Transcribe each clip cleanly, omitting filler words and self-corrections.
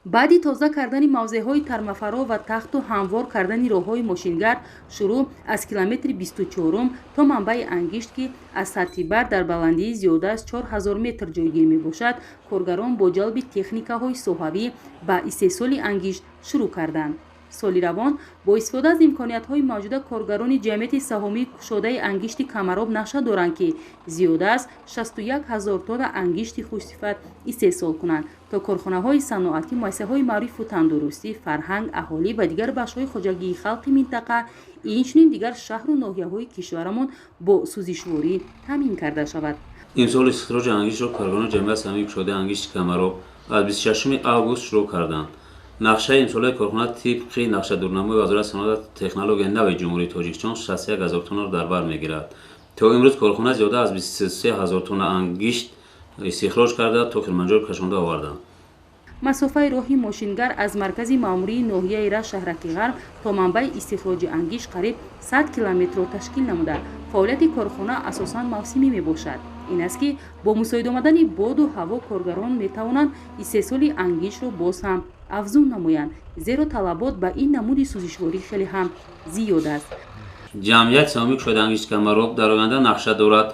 Баъди тоза кардани мавзеъҳои тармафаро ва тахту ҳамвор кардани роҳҳои мошингард, шурӯъ аз километри 24-ум то манбаи ангишт, ки аз сатҳи баҳр дар баландии зиёда аз 4000 метр ҷойгир мебошад, коргарон бо ҷалби техникаҳои соҳавӣ ба истеҳсоли ангишт шурӯъ карданд. Соли равон бо истифода аз имкониятҳои мавҷуда коргарони ҷамъияти саҳомии кушодаи ангишти Камароб нақша доранд, ки зиёда аз 61 ҳазор тонна ангишти хушсифат истеҳсол кунанд, то корхонаҳои саноатӣ, муассисаҳои маорифу тандурустӣ, фарҳанг, аҳолӣ ва дигар бахшҳои хоҷагии халқи минтақа, инчунин дигар шаҳру ноҳияҳои кишварамон бо сӯзишворӣ таъмин карда шавад. Имсол истихроҷи ангиштро коргарони ҷамъияти саҳомии кушодаи ангишти Камароб аз 26 август шурӯъ карданд. Нақшаи имсолаи корхона тибқи нақшадурнамои Вазорати саноат технологияи нави Ҷумҳурии Тоҷикистон 61 ҳазор тоннаро дар бар мегирад. То имрӯз корхона зиёда аз 23 ҳазор тонна ангишт истихроҷ карда, то хирманҷор кашонда оварданд. Масофаи роҳи мошингард аз маркази маъмурии ноҳияи Рашт, шаҳраки Ғарб, то манбаи истихроҷи ангишт қариб 100 километрро ташкил намуда, фаъолияти корхона асосан мавсимӣ мебошад. Ин аст, ки бо мусоид омадани боду ҳаво коргарон метавонанд истеҳсоли ангиштро боз ҳам афзун намоянд, зеро талабот ба ин намуди сӯзишворӣ хеле ҳам зиёд аст. Ҷамъияти саҳомии кушодаи ангишти Камароб дар оянда нақша дорад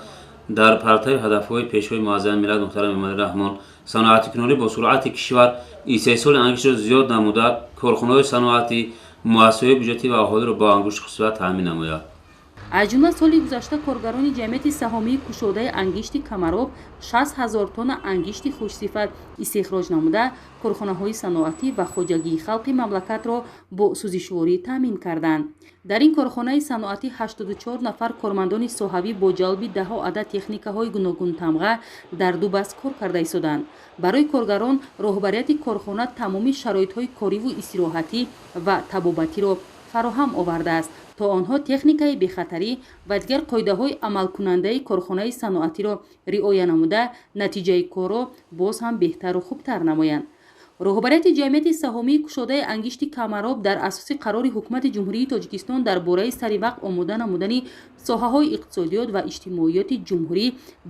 дар партави ҳадафҳои Пешвои муаззами миллат муҳтарам Эмомалӣ Раҳмон, саноатикунонӣ бо суръати кишвар, истеҳсоли ангиштро зиёд намуда, корхонаҳои саноатӣ, муассисаҳои бюҷетӣ ва аҳолиро бо ангишти хусусият таъмин намояд. Аз ҷумла соли гузашта коргарони ҷамъияти саҳомии кушодаи ангишти Камароб 60 ҳазор тонна ангишти хушсифат истихроҷ намуда, корхонаҳои саноатӣ ва хоҷагии халқи мамлакатро бо сӯзишворӣ таъмин карданд. Дар ин корхонаи саноатӣ 84 нафар кормандони соҳавӣ бо ҷалби даҳо адад техникаҳои гуногунтамға дар ду баст кор карда истоданд. Барои коргарон роҳбарияти корхона тамоми шароитҳои кориву истироҳатӣ ва табобатиро фароҳам овардааст, то онҳо техникаи бехатарӣ ва дигар қоидаҳои амалкунандаи корхонаи саноатиро риоя намуда, натиҷаи корро боз ҳам беҳтару хубтар намоянд. Роҳбарияти ҷамъияти саҳомии кушодаи ангишти Камароб дар асоси қарори Ҳукумати Ҷумҳурии Тоҷикистон дар бораи саривақт омода намудани соҳаҳои иқтисодиёт ва иҷтимоиёти ҷумҳурӣ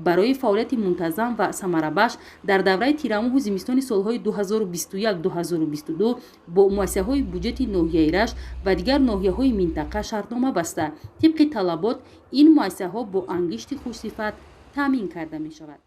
барои фаъолияти мунтазам ва самарабахш дар давраи тирамоҳу зимистони солҳои 2021-2022 бо муассисаҳои буҷети ноҳияи Рашт ва дигар ноҳияҳои минтақа шартнома баста, тибқи талабот ин муассисаҳо бо ангишти хушсифат таъмин карда мешавад.